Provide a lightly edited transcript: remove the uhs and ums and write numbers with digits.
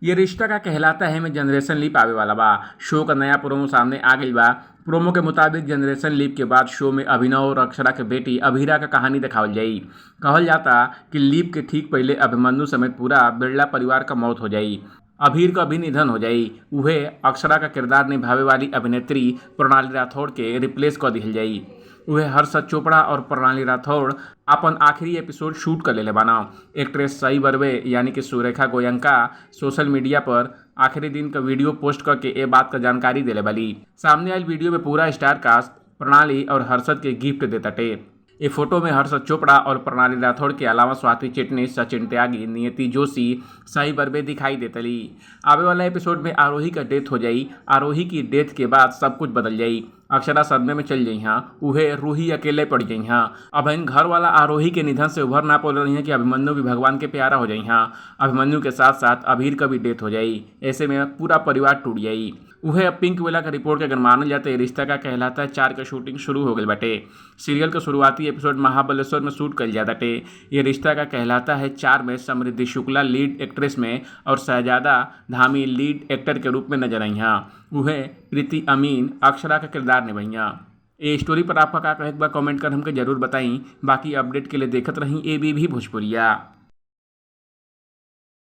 ये रिश्ता का कहलाता है में जनरेशन लीप आवे वाला बा। शो का नया प्रोमो सामने आ गई बा। प्रोमो के मुताबिक जनरेशन लीप के बाद शो में अभिनव और अक्षरा के बेटी अभीरा का कहानी दिखावल जाई। कहल जाता कि लीप के ठीक पहले अभिमन्यु समेत पूरा बिरला परिवार का मौत हो जाई, अभीर का भी निधन हो जाई। उहे अक्षरा का किरदार निभावे वाली अभिनेत्री प्रणाली राठौड़ के रिप्लेस कर दिहल जाई। उहे हर्षद चोपड़ा और प्रणाली राठौड़ अपन आखिरी एपिसोड शूट कर लेले बाना। एक्ट्रेस सई बर्वे यानी कि सुरेखा गोयंका सोशल मीडिया पर आखिरी दिन का वीडियो पोस्ट करके ए बात का जानकारी देले बाली। सामने आयल वीडियो में पूरा स्टार कास्ट प्रणाली और हर्षद के गिफ्ट देताटे। ये फोटो में हर्षद चोपड़ा और प्रणाली राठौड़ के अलावा स्वाति चिटनिस, सचिन त्यागी, नियति जोशी, सई बर्वे दिखाई देतली। आवे वाला एपिसोड में आरोही का डेथ हो जाई। आरोही की डेथ के बाद सब कुछ बदल जाई। अक्षरा सदमे में चल जाई हाँ, उहे रूही अकेले पड़ जाई हाँ। अब इन घर वाला आरोही के निधन से उभर ना पड़ रही है कि अभिमन्यु भी भगवान के प्यारा हो जाई हाँ। अभिमन्यु के साथ साथ अभीर का भी डेथ हो जाई। ऐसे में पूरा परिवार टूट जाई। उहे अब पिंक वेला का रिपोर्ट के अगर मानल जाए तो रिश्ता का कहलाता है 4 का शूटिंग शुरू हो गई बाटे। सीरियल का शुरुआती एपिसोड महाबलेश्वर में शूट कल जाता टे। ये रिश्ता का कहलाता है 4 में समृद्धि शुक्ला लीड एक्ट्रेस में और शहजादा धामी लीड एक्टर के रूप में नजर आई हाँ। उहे प्रीति अमीन अक्षरा का किरदार निभैया। ये स्टोरी पर आपका का कहे एक बार कमेंट कर हमके जरूर बताई। बाकी अपडेट के लिए देखत रही ए बी भी भोजपुरिया।